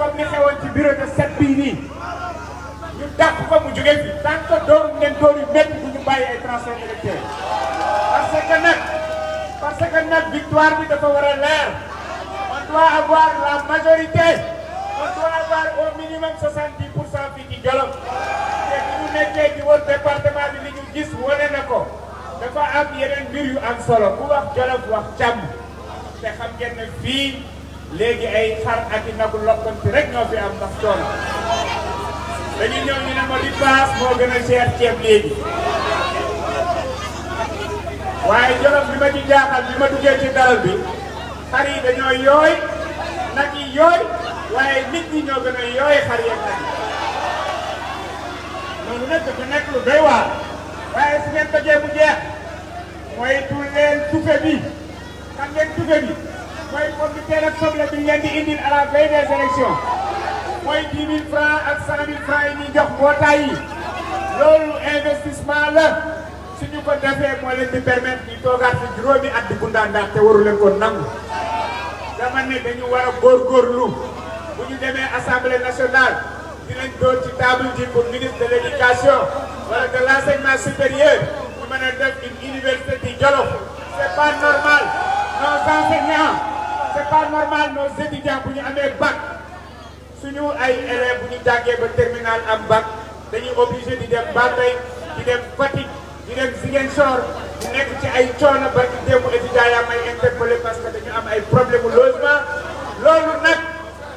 comme ni xewoon ci bureau de set bii nii ñu dàq ko mu jógee fi tant que dooru ngeen door yu métti bu ñu bàyyi ay transfert électeur parce que nag victoire bi dafa war a leer on doit avoir la majorité on doit avoir au minimum 70% fii ci Jolof te bu ñu nekkee di wër département bi li ñu gis wane na ko dafa am yeneen mbir yu am solo ku wax Jolof wax càmm te xam ngeen ne fii léegi ay xar ak i nagu lokkanti rek ñoo fi am ndax coono dañu ñëw ñu ne ma di paas moo gën a cher ceeb léegi waaye Jolof bi ma ci jaaxal bi ma duggee ci dalal bi xar yi dañoo yooy nag yi yooy waaye nit ñi ñoo gën a yooy xar yeeg nag yi loolu nag dafa nekk lu doy waar waaye su ngeen bëggee mu jeex mooy tout leen tufe bi xam ngeen tufe bi mooy pomme de terre ak soble bi ngeen di indil à la veille des élections mooy 10 000 francs ak 100 000 francs yi ñuy jox mbootaay yi loolu investissement la suñu ko defee moo leen di permettre ñu toogaat fi juróomi at di bundaandaat te waru leen ko nangu dama ne dañu war a góorgóorlu bu ñu demee assemblée nationale dinañ doon ci table ji pour ministre de l'éducation wala de l'enseignement supérieur ñu mën a def une université di Jolof c'est pas normal nos enseignants c'est pas normal nos étudiants bu ñu amee bac suñu ay élèves bu ñu jàngee ba terminal am bac dañuy obligé di dem Bambey di dem Fatick di dem Ziguinchor di nekk ci ay coono ba ci démb étudiants yaa may interpellé parce que dañu am ay problème logement loolu nag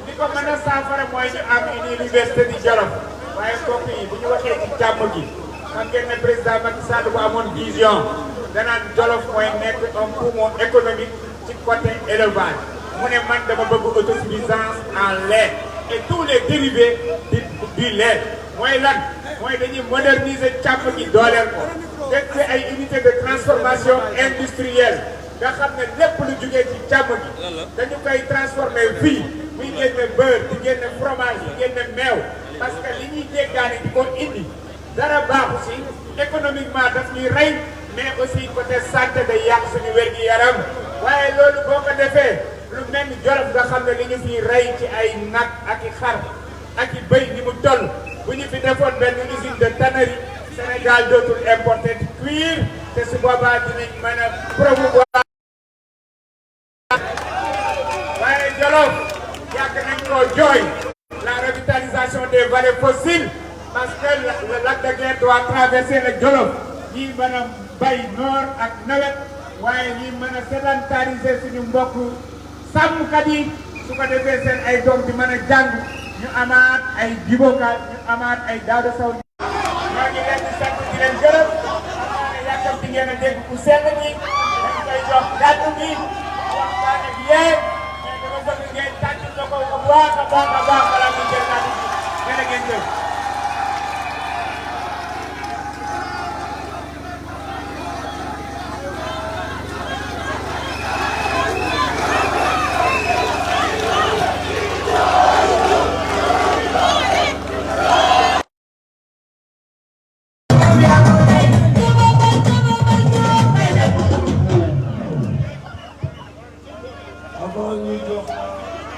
li ko mën a saafara mooy ñu am une université di Jolof waaye mbokk yi bu ñu waxee ci jàmm gi xam ngeen ne président Macky Sall bu amoon vision danaan Jolof mooy nekk un poumon économique ci côté élevage mu ne man dama bëgg autosuffisance en lait et tous les dérivés du lait mooy lan mooy dañuy moderniser càmm gi dooleel ko def ci ay unité de transformation industrielle nga xam ne lépp lu jugee ci càmm gi dañu koy transformer fii muy génne beurre di génne fromage di génne meew parce que li ñuy jéggaani di ko indi dara baaxu si économiquement daf ñuy rey mais aussi côté santé day yàq suñu wér-gi-yaram waaye loolu boo ko defee lu mel ni Jolof nga xam ne li ñu fiy rey ci ay nag ak i xar ak i bëy ni mu toll bu ñu fi defoon benn usine de tannerie Sénégal dootul importer cuir te su boobaa dinañ mën a promouvoir waaye Jolof yàgg nañ koo jooy la revitalisation des vallées fossiles parce que le lac de Guiers doit traverser le Jolof ñi mën a bay noor ak nawet waaye ñi mën a sédentariser suñu mbokk sàmmkat yi su ko defee seen ay doom di mën a jàng ñu amaat ay jiboka ñu amaat ay Daouda Sow ñoo ngi leen di sant di leen gërëm xamaa ne yàkkam di ngeen a dégg ku sell ñi dañ koy jox kàddu gi waxtaan ak yéen mais dama bëgg ngeen tàcc na ko bu baax a baax a baax balaa ñu jël kàddu gi gën a ngeen jëf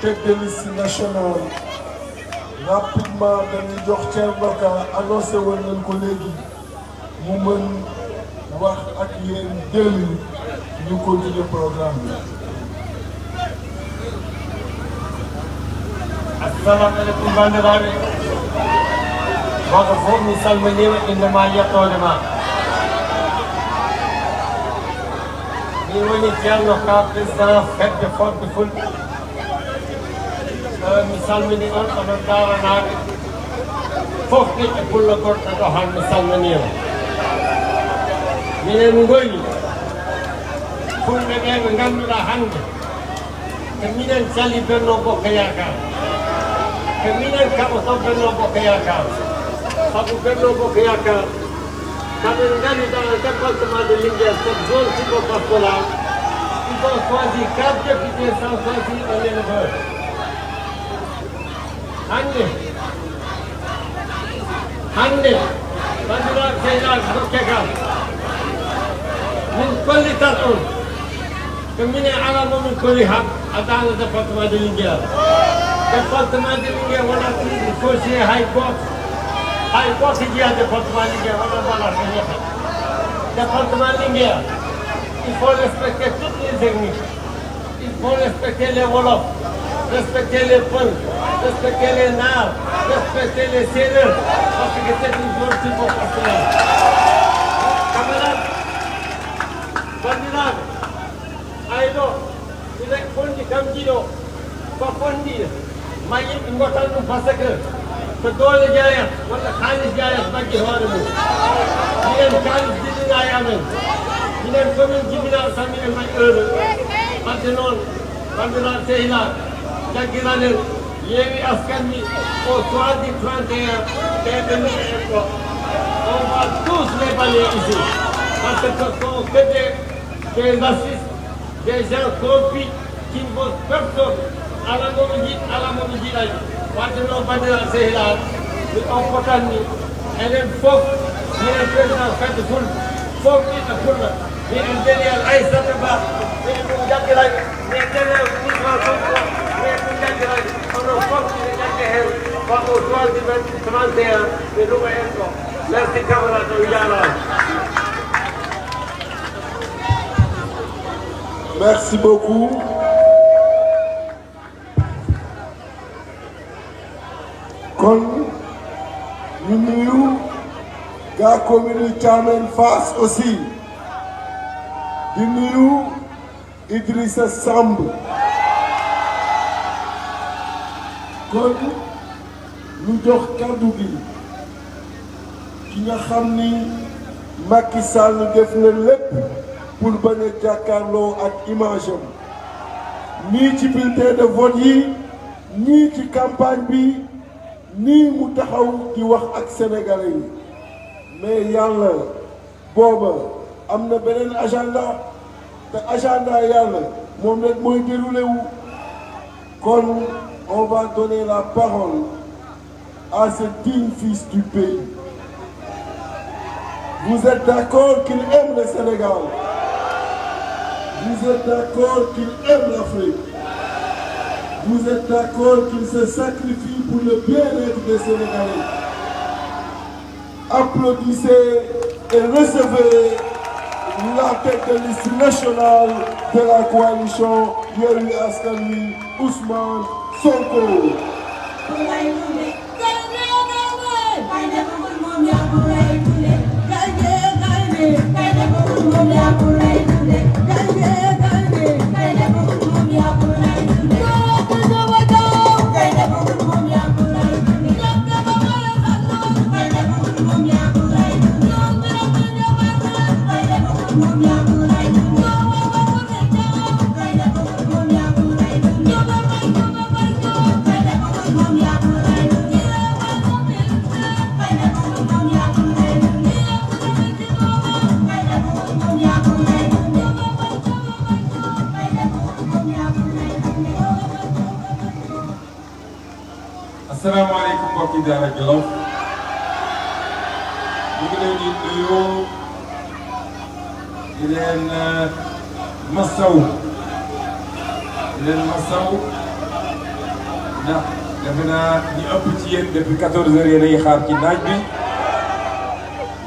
tête de liste nationale rapidement dañuy jox Thierno Ka annoncé woon nañ ko léegi mu mën wax ak yéen 2 minutes ñu continuer programme bi. Assalamu alaikum bandiraɓe goto fof mi salminima indema yettode ma min woni Thierno Ka président fedde fodde fulɓe mi salmini on oɗon daranaɓe fof ɓiɓɓe pullo goɗɗo ɗo han mi salminima minen goni fulɓe ɓe ɓe ganduɗa hande ko minen cali Benno Bokk Yakaar ko minen kaɓoto Benno Bokk Yakaar sabu Benno Bokk Yakaar kaɓen ngani dans le département de Linguère cette zone sylvopastorale ils ont choisi 4 députés sans choisir un éleveur hande bandiraɓe sehilaɓe dokkegal min kollitat on ko minen ala momin koli ha dans le département de Linguère département de Linguère wona conseiller hay goto jiya département Linguère wona bala ko ñetta département Linguère il faut respecter toutes les ethnies il faut respecter les Wolofs respecter les Peuls respecter les Naar respecter les Sérères parce que c'est une zone sylvo-pastorale camarade bandiraɓe ayɗo ine fondi kam jiɗo ko fondiɗo ma yimɓe gottan ɗum par ce que so doole jayat walla haalis jayat bagge hoore mum minen kalis jiɗɗina e amen minen commune jibinaɗo tan minen mbaɗi heure wadde noon bandiraɓe sehilaɓe jaggiranen yeewi askan wi au soir du 31 ɓeɓe minen en ɗo on va tous les balayer ici parce que ce sont que des racistes des gens corrompus qui ne votent personne ala mono jiiɗani wadde noon bandiraɓe sehilaɓe on fotanni enen fof minen président fedde fulɓe fof ɓiɓɓe fulɓe minen deniyal Aissata Ba minen ɗum jaggiray min deniyal Ousmane Sonko minen ɗum jaggiray onon fof minen jagge hen fa au soir du 31 ɓe ɗuma en ɗo merci camarade o jarama. Merci beaucoup. Kon ñu nuyu gaa commune Thiamène Fass aussi di nuyu Idrissa Samb kon lu jox kàddu gi ki nga xam ni Macky Sall def na lépp pour bañ a jàkkaarloo ak image am nii ci bulletin de vote yi nii ci campagne bi nii mu taxaw di wax ak sénégalais yi mais yàlla booba am na beneen agenda te agenda yàlla moom rek mooy déroulé wu kon on va donner la parole à ce digne fils du pays. Vous êtes d'accord qu'il aime le Sénégal? Vous êtes d'accord qu'il aime l'Afrique? Vous êtes d'accord qu'il se sacrifie pour le bien-être des Sénégalais? Applaudissez et recevez la tête de liste nationale de la coalition Yewwi Askan Wi, Ousmane Sonko. asalaamaaleykum mbokki Daara Jolof ñu ngi leen di nuyu di leen masaw ndax defe naa ñi ëpp ci yéen depuis 14 heures yéen a ngi xaar ci naaj bi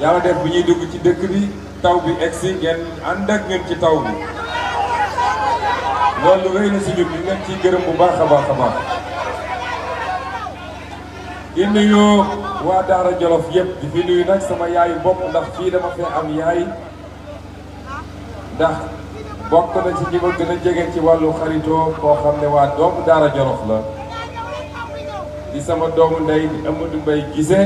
yàlla def bu ñuy dugg ci dëkk bi taw bi egsi ngeen ànd ak ñun ci taw bi loolu rëy na si ñun ñu ngeen ciy gërëm bu baax a baax a baax. di nuyu waa Daara Jolof yëpp di fi nuyu nag sama yaayu bopp ndax fii dama fee am yaay ndax bokk na ci ñi ma gën a jege ci wàllu xaritoo koo xam ne waa doomu Daara Jolof la di sama doomu ndey di Amadou Mbaye Guissé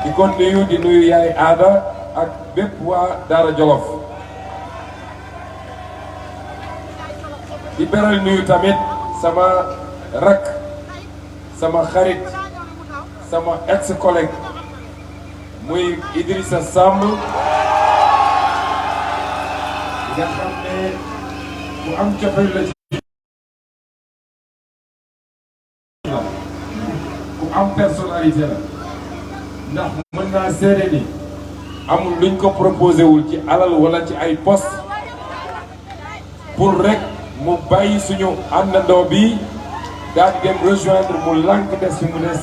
di ko nuyu di nuyu yaay aada ak bépp waa Daara Jolof di beral nuyu tamit sama rak sama xarit sama ex-collègue muy Idrissa Samb nga xam ne bu am cofeel la ci bu am personnalité la ndax mën naa seede ni amul luñ ko proposé wul ci alal wala ci ay poste pour rek mu bàyyi suñu àndandoo bi daal di dem rejoindre mu lànk des fi mu des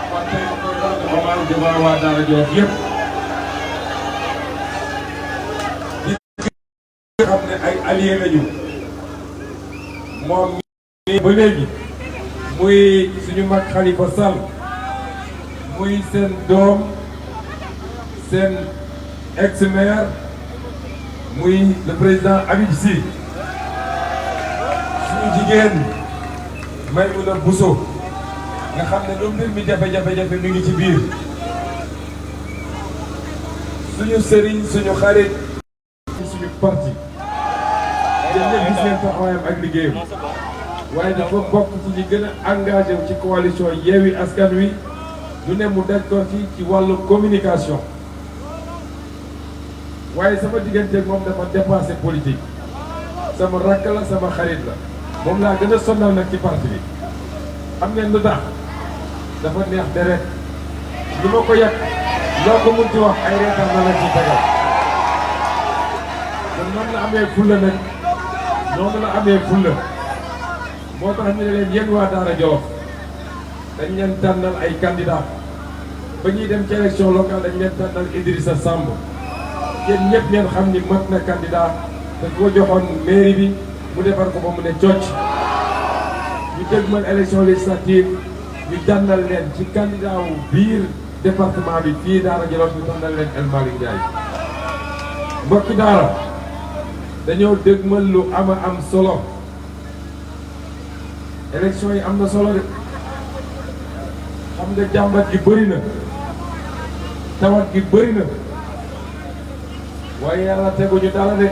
kon tey ma koy rendre hommage devant waa Daara Jolof yëpp di xam ne ay alliés lañu moom mi ba léegi muy suñu mag Khalifa Sall muy seen doom seen ex-maire muy le président Habib Sy suñu jigéen Maïmouna Bousso nga xam ne lu mbir mi jafe-jafe mi ngi ci biir suñu sëriñ suñu xarit suñu parti yéen ñëpp gis ngeen taxawaayam ak liggéeyam waaye dafa bokk ci ñi gën a engagé wu ci coalition Yewwi Askan Wi du ne mu daj ko ci wàllu communication waaye sama digganteeg moom dafa dépassé politique sama rakk la sama xarit la moom laa gën a sonal nag ci parti bi xam ngeen lu tax dafa neex deret li ma ko yàq loo ko mun ci wax ay reetaan na la ci tegal kon noonu la amee fulla nag noonu la amee fulla moo tax ñu ne leen yéen waa Daara Jolof dañ leen tànnal ay candidat ba ñuy dem ci élection locale dañ leen tànnal Idrissa Samb yéen ñëpp ngeen xam ni mat na candidat te ko joxoon mairie bi mu defar ko ba mu ne cocc ñu dégmal élection législative ñu tànnal leen ci candidat wu biir département bi fii Daara Jolof ñu tànnal leen El Malick Ndiaye mbokki Daara dañoo dégmal lu ama am solo élection yi am na solo de xam nga jàmbat gi bëri na tawat gi bëri na waaye yàlla teguñu dara de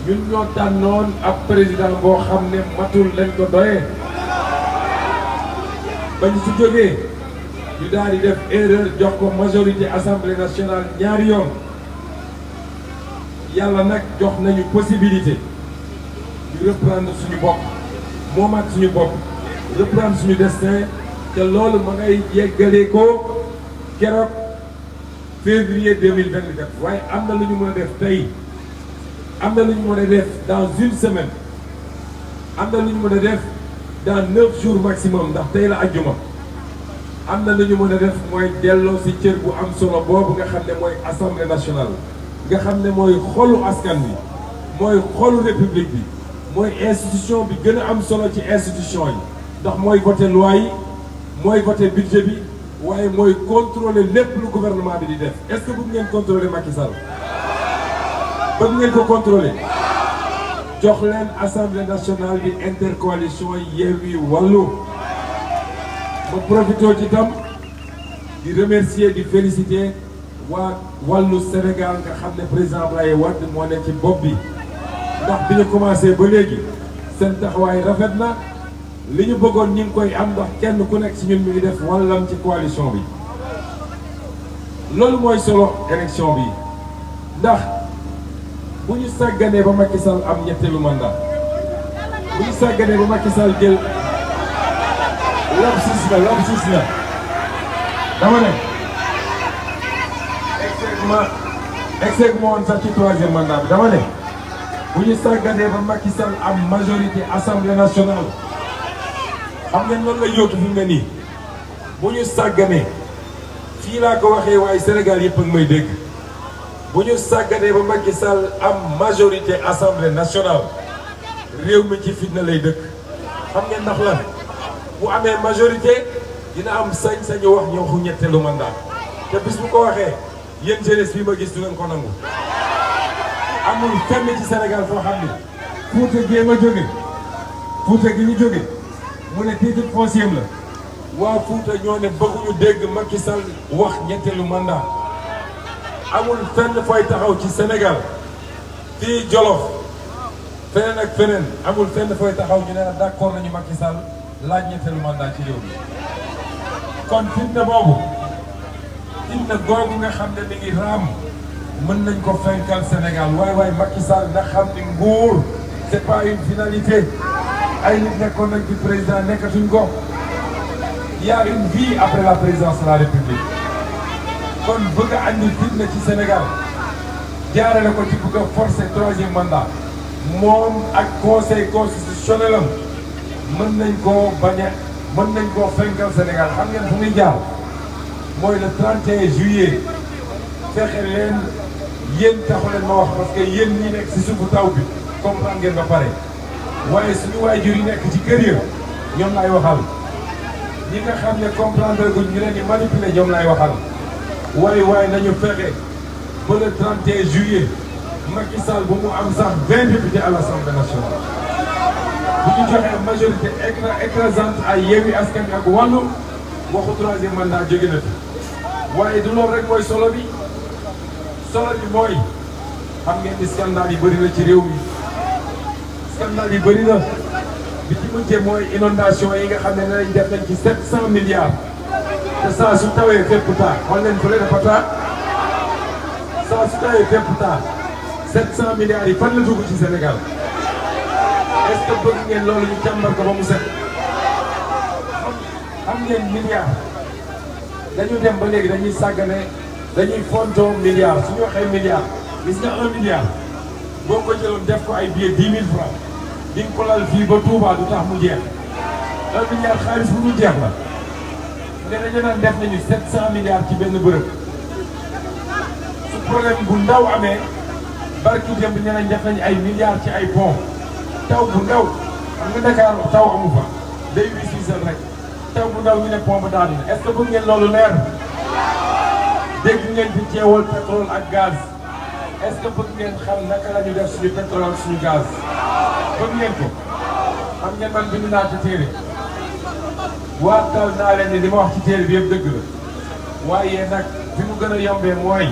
ñun ñoo tànnoon ab président boo xam ne matul leen ko doyee ba ñu ci jógee ñu daal di def erreur jox ko majorité assemblée nationale ñaari yoon yàlla nag jox nañu possibilité ñu reprendre suñu bopp moomaat suñu bopp reprendre suñu destin te loolu ma ngay yeggalee ko keroog février 2024 waaye am na lu ñu mën a def tey am na lu ñu mën a def dans une semaine am na lu ñu mën a def dans 9 jours maximum ndax tey la ajjuma am na lu ñu mën a def mooy delloo ci cër bu am solo boobu nga xam ne mooy assemblée nationale nga xam ne mooy xolu askan bi mooy xolu république bi mooy institution bi gën a am solo ci institution yi ndax mooy voté loi yi mooy voté budget bi waaye mooy contrôler lépp lu gouvernement bi di def est-ce que bëgg ngeen contrôler Macky Sall bëgg ngeen ko contrôler jox leen assemblée nationale bi intercoalition Yewwi Wallu ma profité ci tam di remercier di féliciter waa Wallu Sénégal nga xam ne président Abdoulaye Wade moo ne ci bopp bi ndax bi ñu commencé ba léegi seen taxawaay rafet na li ñu bëggoon ñu ngi koy am ndax kenn ku nekk ci ñun mi ngi def wàllam ci coalition bi loolu mooy solo élection bi ndax bu ñu sàgganee ba Macky Sall am ñetteelu mandat bu ñu sàgganee ba Macky Sall jël lapsus la dama ne exactement woon sax ci troisième mandat bi dama ne bu ñu sàgganee ba Macky Sall am majorité assemblée nationale xam ngeen lan la yóotu fi mu ne nii bu ñu sàgganee fii laa ko waxee waaye Sénégal yëpp a ngi may dégg bu ñu sàgganee ba Macky Sall am majorité assemblée nationale réew mi ci fitna lay dëkk xam ngeen ndax lan bu amee majorité dina am sañ-sañu wax ñu waxu ñetteelu mandat te bis bu ko waxee yéen jeunesse bi ma gis du ngeen ko nangu amul fenn ci Sénégal foo xam ni Fuuta gi ma jóge Fuuta gi ñu jóge mu ne titre foncier la waa Fuuta ñoo ne bëgguñu dégg Macky Sall wax ñetteelu mandat amul fenn fooy taxaw ci Sénégal fii Jolof feneen ak feneen amul fenn fooy taxaw ñu ne la d'accord nañu Macky Sall laaj ñetteelu mandat ci réew mi kon fitna boobu fitna googu nga xam ne mi ngi raam mën nañ ko fenkal Sénégal waaye Macky Sall nga xam ni nguur c'est pas une finalité ay nit nekkoon nañ ci président nekkatuñ ko y a une vie après la présidence de la République kon bëgg a andi fitna ci Sénégal jaarale ko ci bëgg a forcer troisième mandat moom ak conseil constitutionnel am mën nañ koo bañ a mën nañ koo fenkal Sénégal xam ngeen fu muy jaar mooy le 31 juillet fexe leen yéen taxu leen ma wax parce que yéen ñi nekk si suufu taw bi comprendre ngeen ba pare waaye suñu waajur yi nekk ci kër ya ñoom laay waxal ñi nga xam ne comprendre guñ ñu leen di manipuler ñoom laay waxal waaye nañu fexe ba le 31 juillet Macky Sall bu mu am sax 20 députés à l'Assemblée nationale bu ñu joxee majorité écrasante ay Yewwi Askan Wi ak Wallu waxu troisième mandat jóge na fi waaye du loolu rek mooy solo bi mooy xam ngeen ni scandale yi bëri na ci réew mi scandale yi bëri na bi ci mujjee mooy inondation yi nga xam ne nañ def nañ ci 700 milliards te saa su tawee fépp taa xool leen fële dafa taa saa su tawee fépp taa 700 milliards yi fan la dugg ci Sénégal est-ce que bëgg ngeen loolu ñu càmbar ko ba mu set xam ngeen milliards dañu dem ba léegi dañuy sàggane dañuy fontoo milliards su ñu waxee milliards gis nga 1 milliard boo ko jëloon def ko ay billets 10 000 francs di nga ko lal fii ba Touba du tax mu jeex 1 milliard xaalis bu mu jeex la ne dañu naan def nañu 700 milliards ci benn bërëb su problème bu ndaw amee barki démb ñu ne def nañu ay milliards ci ay pont taw bu ndaw xam nga Dakar taw amu fa day wis rek taw bu ndaw ñu ne pont ba daanu na est-ce que bëgg ngeen loolu leer dégg ngeen fi ceewal pétrole ak gaz est-ce que bëgg ngeen xam naka la ñu def suñu pétrole ak suñu gaz bëgg ngeen ko xam ngeen man bind naa ci téere waatal naa leen ni li ma wax ci téere bi yëpp dëgg la waaye nag fi mu gën a yombee mooy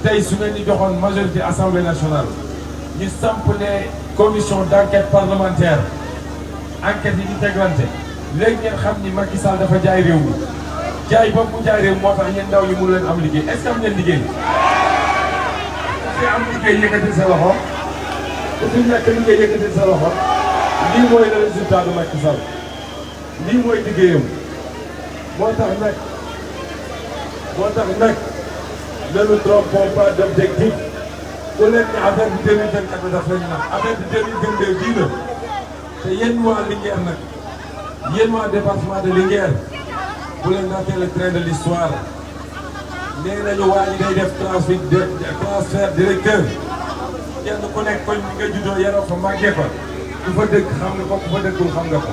tey su ngeen di joxoon majorité assemblée nationale ñu samp ne commission d'enquête parlementaire enquête yi di teglante léegi ngeen xam ni Macky Sall dafa jaay réew mi jaay ba mu jaay réew moo tax ñeen ndaw yi mënu leen am liggéey est-ce que am ngeen liggéey am liggéey yëkkati sa loxo ku fi nekk liggéey yëkkati sa loxo lii mooy le résultat de Macky Sall lii mooy liggéeyam moo tax nag ne nous trompons pas d'objectif ku leen ni affaire bi 2024 daf lañ naan affaire bi 2022 bii la te yéen waa Linguère nag yéen waa département de Linguère bu leen naatee le train de l'histoire nee nañu waa ñi day def transfert directeur kenn ku nekk koñ bi nga juddoo yaroo fa màggee fa ku fa dëkk xam nga ko ku fa dëkkul xam nga ko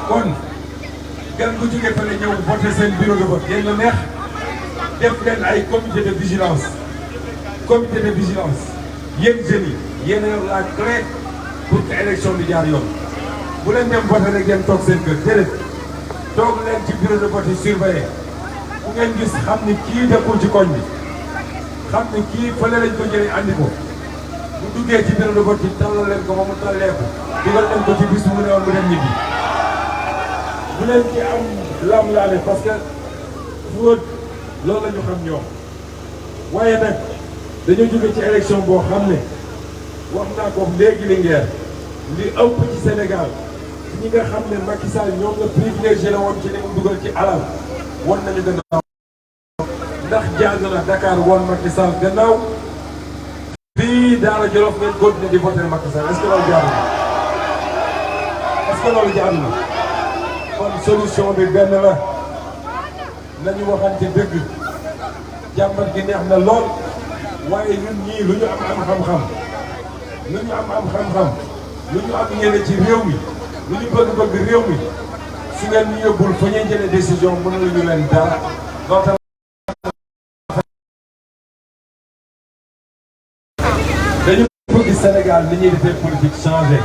kon gan gu jóge fa ne ñëw voté seen bureau de vote yéen la neex def leen ay comité de vigilance yéen jeunes yi yéen a yor la clé pour que élection bi jaar yoon bu leen dem voté rek dem toog seen kër déedéet toog leen ci bureau de vote yi surveillé ku ngeen gis xam ni kii dëkkul ci koñ bi xam ni kii fële lañ ko jëlee andi ko bu duggee ci bureau de vote yi tallal leen ko ba mu talleeku dugal leen ko ci bis mu ne woon mu dem ñibbi bu leen ci am lam-laame parce que fraude loolu la ñu xam ñoom waaye nag dañoo jóge ci élection boo xam ne wax naa ko léegi Linguère li ëpp ci Sénégal ñi nga xam ne Macky Sall ñoom la privilégié la woon ci li mu dugal ci alal wan nañu gannaaw ndax jaadu na Dakar woon Macky Sall gannaaw fii Daara Jolof ngeen continuer di voter Macky Sall est-ce que loolu jaadu na kon solution bi benn la nañu waxante dëgg jàmbat gi neex na lool waaye ñun ñii lu ñu am xam-xam lu ñu am xam-xam lu ñu am yéene ci réew mi lu ñu bëgg réew mi su ngeen ñu yóbbul fa ñuy jëlee décision mënuñu leen dara dootal dañu bëgg Sénégal ni ñuy defee politique changé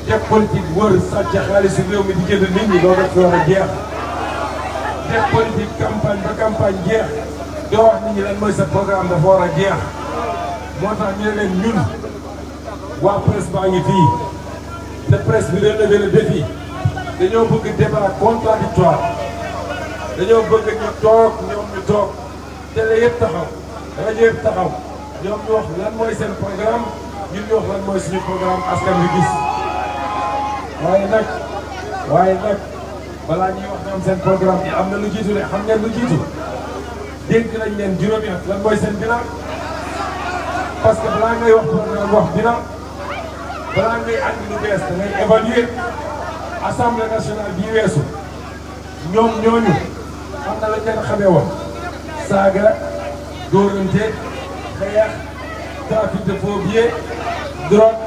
def politique wër sàcc xaalisu réew mi di jënd nit ñi loolu dafa war a jeex def politique campagne ba campagne jeex doo wax nit ñi lan mooy sa programme dafa war a jeex moo tax ñu ne leen ñun waa presse baa ngi fii te presse bi relevé le défi dañoo bëgg débat contradictoire dañoo bëgg ñu toog ñoom ñu toog télé yëpp taxaw rajo yëpp taxaw ñoom ñu wax lan mooy seen programme ñun ñu wax lan mooy suñu programme askan wi gis waaye nag balaa ñuy wax ñoom seen programme yi am na lu jiitu de xam ngeen lu jiitu dénk nañ leen juróomi at lan mooy seen bilan parce que balaa ngay wax programme wax bilan balaa ngay andi lu bees da ngay évaluer assemblée nationale bii weesu ñoom ñooñu xam na lañ leen xamee woon saaga dóorante xeex trafic de faux billets drogue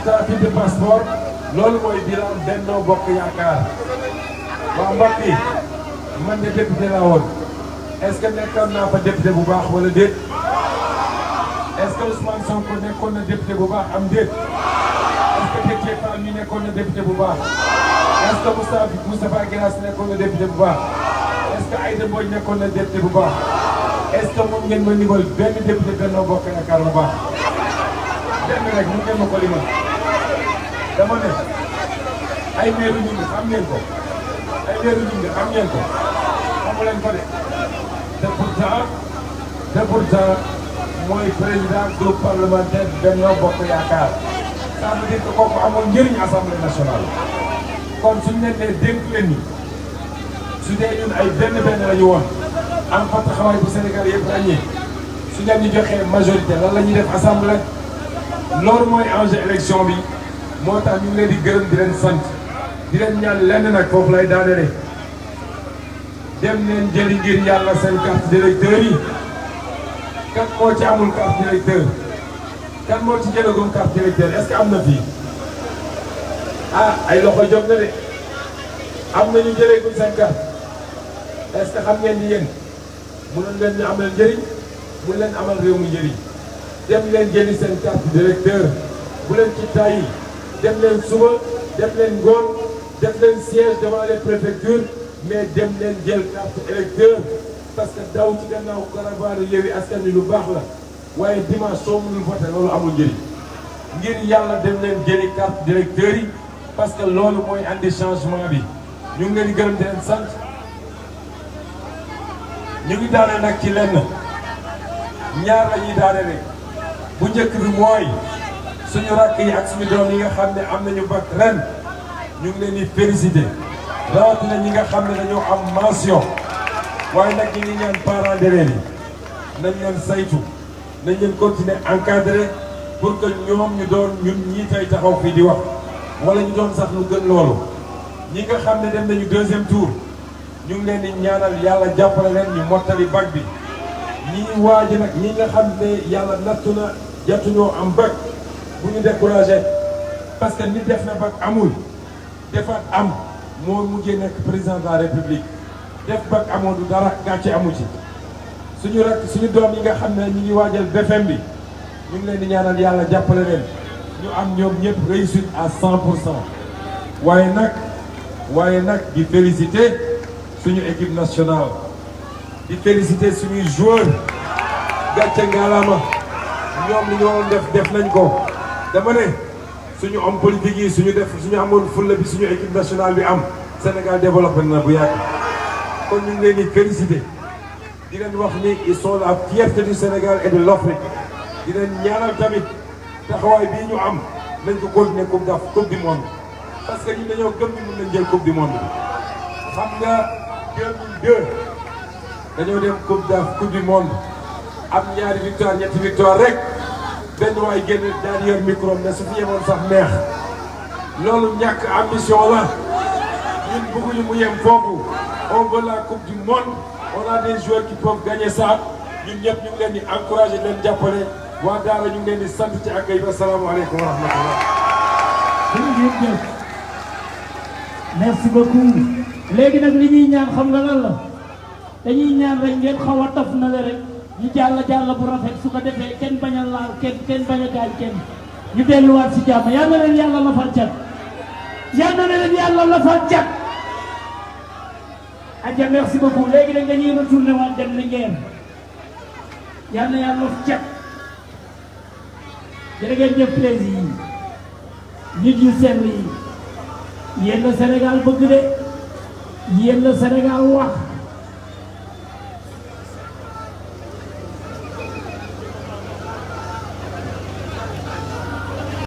trafic de passeport loolu mooy bilan Benno Bokk Yaakaar waa mbokk yi man de député laa woon est-ce que nekkoon naa fa député bu baax wala déet est-ce que Ousmane Sonko nekkoon na député bu baax am déet est-ce que Déthié Fall mi nekkoon na député bu baax est-ce que Moustapha Guirassy nekkoon na député bu baax est-ce que Aïda Mbodj nekkoon na député bu baax est-ce que mun ngeen ma limal benn député Benno Bokk Yaakaar bu baax benn rek mun ngeen ma ko limal dama ne ay meeru ñu ngi xam ngeen ko ay meeru ñu ngi xam ngeen ko xamu leen ko de te pourtant mooy président groupe parlementaire Benno Bokk Yaakaar ça veut dire que kooku amul njëriñ assemblée nationale kon suñu leen nee dénk leen ni su dee ñun ay benn la ñu woon am fa taxawaay bu Sénégal yëpp ràññee su leen ñu joxee majorité lan la ñuy def assemblée loolu mooy enjeu élection bi moo tax ñu ngi leen di gërëm di leen sant di leen ñaan lenn nag foofu lay daanele dem leen jëli ngir yàlla seen carte d'électeur yi kan moo ci amul carte d'électeur kan moo ci jëlagum carte d'électeur est-ce que am na fii ah ay loxo jóg na de am na ñu jëleegum seen carte est-ce que xam ngeen ni yéen mënoon leen ñu amal njëriñ mu leen amal réew mu njëriñ dem leen jëli seen carte d'électeur bu leen ci tàyyi dem leen suba dem leen ngoon def leen siège devant les préfectures mais dem leen jël carte électeur parce que daw ci gannaaw caravane Yewwi Askan Wi lu baax la waaye dimanche soo mënul voter loolu amul njëriñ ngir yàlla dem leen jëli carte d'électeur yi parce que loolu mooy andi changement bi ñu ngi leen di gërëm di leen sant ñu ngi daane nag ci lenn ñaar la ñuy daane rek bu njëkk bi mooy suñu rakk yi ak suñu doom yi nga xam ne am nañu bac ren ñu ngi leen di féliciter rawatina ñi nga xam ne dañoo am mention waaye nag ñi ngi ñaan parents d'élèves yi nañ leen saytu nañ leen continuer encadrer pour que ñoom ñu doon ñun ñii tey taxaw fii di wax wala ñu doon sax lu gën loolu ñi nga xam ne dem nañu deuxième tour ñu ngi leen di ñaanal yàlla jàppale leen ñu mottali bac bi ñii waaj nag ñi nga xam ne yàlla nattu na jotuñoo am bac bu ñu découragé parce que nit def na bac amul defaat am moo mujjee nekk président de la république def bac amoo du dara gàcce amu ci suñu rak suñu doom yi nga xam ne ñu ngi waajal BFM bi ñu ngi leen di ñaanal yàlla jàppale leen ñu am ñoom ñëpp réussite à 100%. waaye nag di féliciter suñu équipe nationale di féliciter suñuy joueurs gàcce ngalaama ñoom li ñu waroon def nañ ko dama ne suñu homme politique yi suñu amoon fulla bi suñu équipe nationale bi am Sénégal développé na bu yàgg kon ñu ngi leen di féliciter di leen wax ni ils sont la fierté du Sénégal et de l'Afrique di leen ñaanal tamit taxawaay bii ñu am nañ ko continuer coupe du monde parce que ñun dañoo gëm ni mën nañ jël coupe du monde bi xam nga 2002 dañoo dem coupe du monde am ñaari victoire ñetti victoire rek benn waay génn daal yor micro ne su fi yemoon sax neex loolu ñàkk ambition la ñun bëgguñu mu yem foofu on veut la coupe du monde on a des joueurs qui peuvent gagner ça ñun ñëpp ñu ngi leen di encourager leen jàppale waa Daara ñu ngi leen di sant ci accueil bi asalaamaaleykum wa rahmatullah. jërëjëf merci beaucoup léegi nag li ñuy ñaan xam nga lan la dañuy ñaan rek ngeen xaw a taf na la rek ñu jàll bu rafet su ko defee kenn bañ a laal kenn bañ a gaañ kenn ñu delluwaat si jàmm yal na leen yàlla lafal cat yal na leen yàlla lafal cat. Adja merci beaucoup léegi nag dañuy retourné waat dem Linguère yal na yàlla laf cat jërë ngeen jëf plaisir nit yu sell yi yéen la Sénégal bëgg de yéen la Sénégal wax